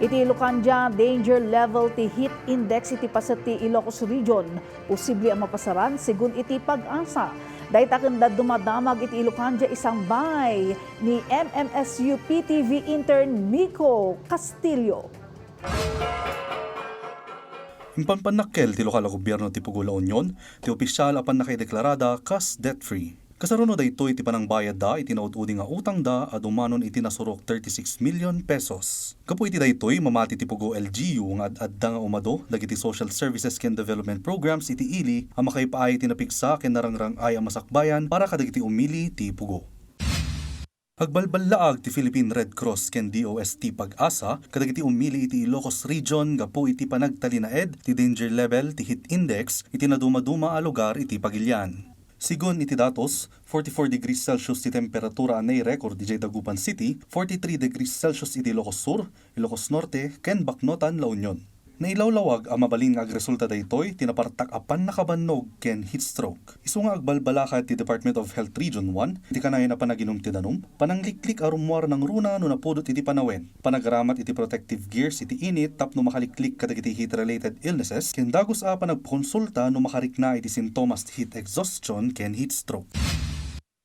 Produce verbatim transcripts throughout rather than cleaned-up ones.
Iti Ilocandia, danger level ti heat index iti paset ti Ilocos Region. Posible a mapasaran, segun iti PAGASA. Dayta ken dadduma damag iti Ilocandia, isang bay ni M M S U P T V intern Miko Castillo. Impanpannakkel ti lokal a gobyerno ti Pugo La Union ti opisial a pannakaideklarada kas debt-free. Kasaruno daytoy ti panangbayadda iti naud-udi nga utangda a dumanon iti nasurok thirty-six million pesos. Gapu iti daytoy, mamati ti Pugo L G U nga ad-adda nga umado dagiti social services ken development programs iti ili a makaipaay ti napigsa ken narangrang-ay a masakbayan para kadagiti umili ti Pugo. Agbalballaag ti Philippine Red Cross ken D O S T PAGASA kadagiti umili iti Ilocos Region gapu iti panagtalinaed ti danger level ti heat index iti nadumaduma a lugar iti pagilian. Segun iti datos, forty-four degrees Celsius ti temperatura a nai-record idiay Dagupan City, forty-three degrees Celsius iti Ilocos Sur, Ilocos Norte, ken Baknotan, La Union. Nailawlawag a mabalin nga agresulta daytoy ti napartak a pannakabannog ken heat stroke. Isu nga agbalbalakat ti Department of Health Region one iti kanayon a panaginum ti danum, panangliklik a rummuar nangruna no napudot iti panawen, panagaramat iti protective gears iti init tapno makaliklik kadagiti heat-related illnesses, ken dagus a panagpakonsulta no makarikna iti sintomas ti heat exhaustion ken heat stroke.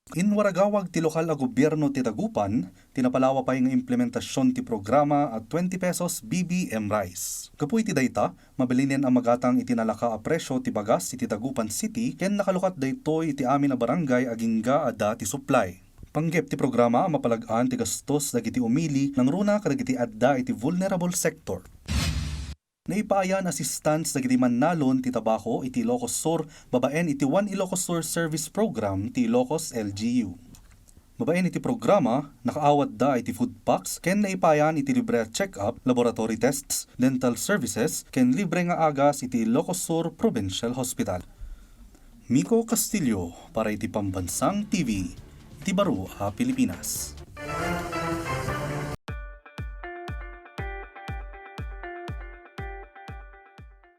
Inwaragawag ti lokal a gobierno ti Dagupan ti napalawa pay nga implementasion ti programa a twenty pesos B B M rice. Gapu iti dayta, mabalinen a magatang iti nalaka a presio ti bagas iti Dagupan City ken nakalukat daytoy iti amin a barangay agingga adda ti supply. Panggep ti programa a mapalag-an ti gastos dagiti umili nangruna kadagiti adda iti vulnerable sector. Naipaayan assistance dagiti mannalon ti tabako iti Ilocos Sur babaen iti One Ilocos Sur Service Program ti Ilocos L G U. Babaen iti programa, nakaawatda iti food packs ken naipayan iti libre a check-up, laboratory tests, dental services, ken libre nga agas iti Ilocos Sur Provincial Hospital. Miko Castillo para iti Pambansang T V, iti Baro a Pilipinas.